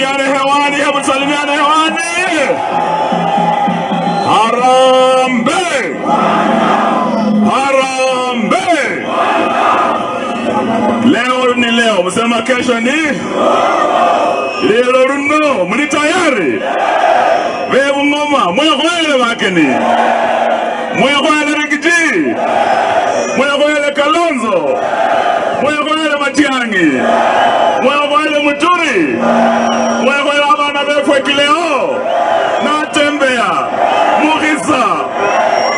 Tusalimiane hewani, hebu tusalimiane hewani. Harambee! Harambee! Leo ni leo, msema kesho ni lelo luno. Muli tayari? Bebungoma mwekhoyele bakeni, mwekhoyele Riggy G, mwekhoyele Kalonzo, mwekhoyele Matiang'i, mwekhoyele Muturi, mwekhoyele abana befwe Kileo Natembea Mukhisa.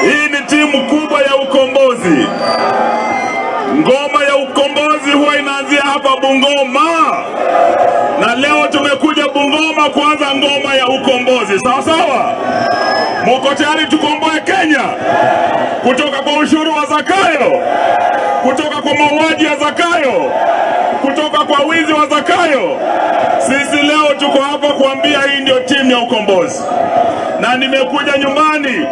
Hii ni timu kubwa ya ukombozi. Ngoma ya ukombozi huwa inaanzia hapa Bungoma, na leo tumekuja Bungoma kuanza ngoma ya ukombozi. Sawa sawa, muko tayari tukomboe Kenya kutoka kwa ushuru wa Zakayo, kutoka kwa mauaji ya Zakayo, kutoka kwa wizi wa Zakayo? Sisi leo tuko hapa kuambia hii ndio timu ya ukombozi, na nimekuja nyumbani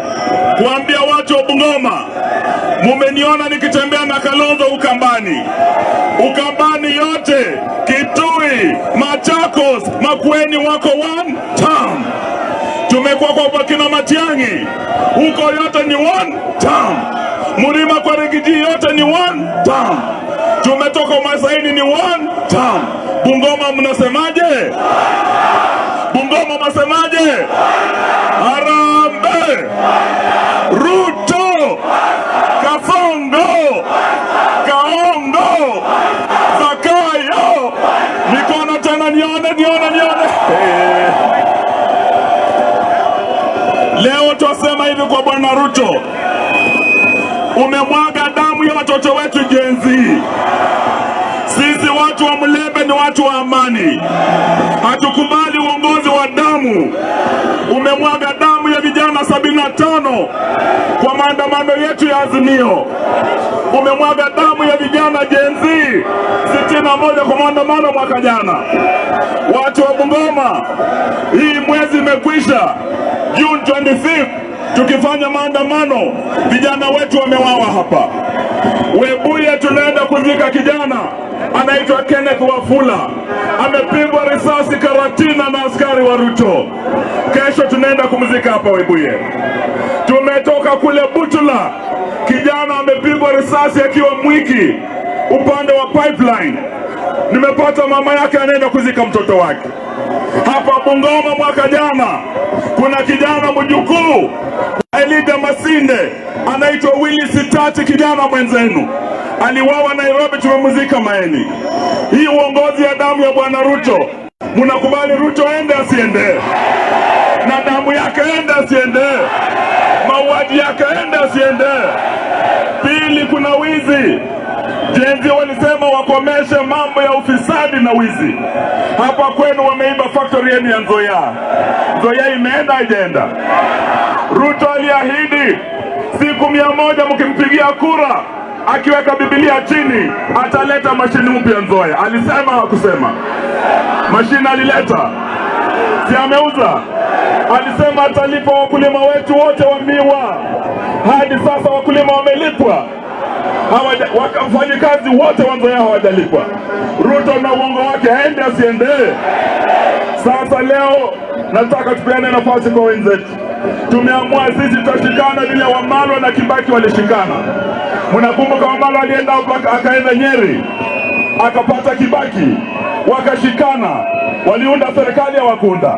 kuambia watu wa Bungoma, mumeniona nikitembea na Kalonzo Ukambani, Ukambani yote, Kitui, Machakos, Makueni wako one term. Tumekuwa kwa kina Matiang'i huko, yote ni one term. Mlima kwa Riggy G yote ni one term. Tumetoka Masaini ni one term. Bungoma mnasemaje? Bungoma mnasemaje? Harambee! Ruto, Kasongo, Kaongo, Zakayo, mikono tena nione, nione, nione. Leo twasema hivi kwa Bwana Ruto, umemwaga damu ya watoto wetu Gen Z. Sisi watu wa Mulembe ni watu wa amani, hatukubali uongozi wa damu. Umemwaga damu ya vijana 75 kwa maandamano yetu ya Azimio. Umemwaga damu ya vijana Gen Z 61 kwa maandamano mwaka jana. Watu wa Bungoma, hii mwezi imekwisha, June 25 tukifanya maandamano, vijana wetu wameuawa hapa Webuye. Tunaenda kuzika kijana anaitwa Kenneth Wafula, amepigwa risasi Karatina na askari wa Ruto. Kesho tunaenda kumzika hapa Webuye. Tumetoka kule Butula, kijana amepigwa risasi akiwa Mwiki upande wa Pipeline. Nimepata mama yake anaenda kuzika mtoto wake hapa Bungoma. Mwaka jana kuna kijana mjukuu Elida Masinde anaitwa Willy Sitati, kijana mwenzenu aliuawa Nairobi, tumemzika Maeni. Hii uongozi ya damu ya bwana Ruto, mnakubali Ruto ende asiende? Na damu yake ende asiende? Mauaji yake ende asiende? Pili, kuna wizi. Gen Z walisema wakomeshe mambo ya ufisadi na wizi. Hapa kwenu wameiba factory yenu ya Nzoia. Nzoia imeenda haijaenda? Ruto aliahidi siku 100 mkimpigia kura, akiweka Biblia chini ataleta mashini mpya Nzoia. Alisema hakusema? Mashini alileta, si ameuza? Alisema atalipa wakulima wetu wote wa miwa. Hadi sasa wakulima wamelipwa? Wafanyikazi wote wa Nzoia hawajalipwa. Ruto na uongo wake, aende asiende? Sasa leo nataka tupeane nafasi kwa wenzetu. Tumeamua sisi tutashikana vile Wamalwa na Kibaki walishikana. Mnakumbuka Wamalwa alienda akaenda Nyeri akapata Kibaki, wakashikana, waliunda serikali ya wakunda.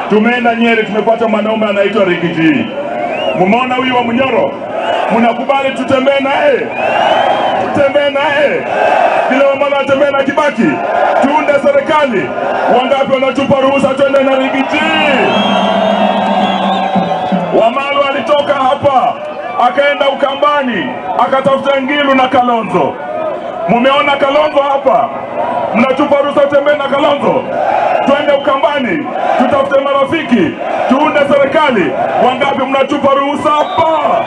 Tumeenda Nyeri tumepata mwanaume anaitwa Riggy G. Mumeona huyu wa Munyoro? Mnakubali tutembee naye? Tutembee naye vile Wamalwa atembee na Kibaki, tuunde serikali. Wangapi wanatupa ruhusa twende na Riggy G? Wamalwa alitoka hapa akaenda Ukambani akatafuta Ngilu na Kalonzo. Mumeona Kalonzo hapa? Mnatupa ruhusa tutembee na Kalonzo? Twende Ukambani tutafute marafiki tuunde serikali. Wangapi mnatupa ruhusa hapa?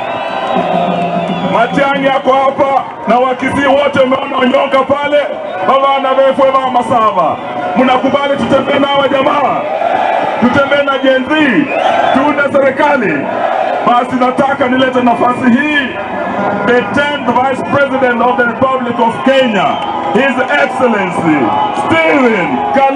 Matiang'i yako hapa na Wakisii wote, umeona Onyonka pale, babana befwe ba Masava. Mnakubali tutembee na hawa jamaa, tutembee na Gen Z, tuunde serikali? Basi nataka nilete nafasi hii the 10th Vice President of the Republic of Kenya, His Excellency Stephen Kalonzo.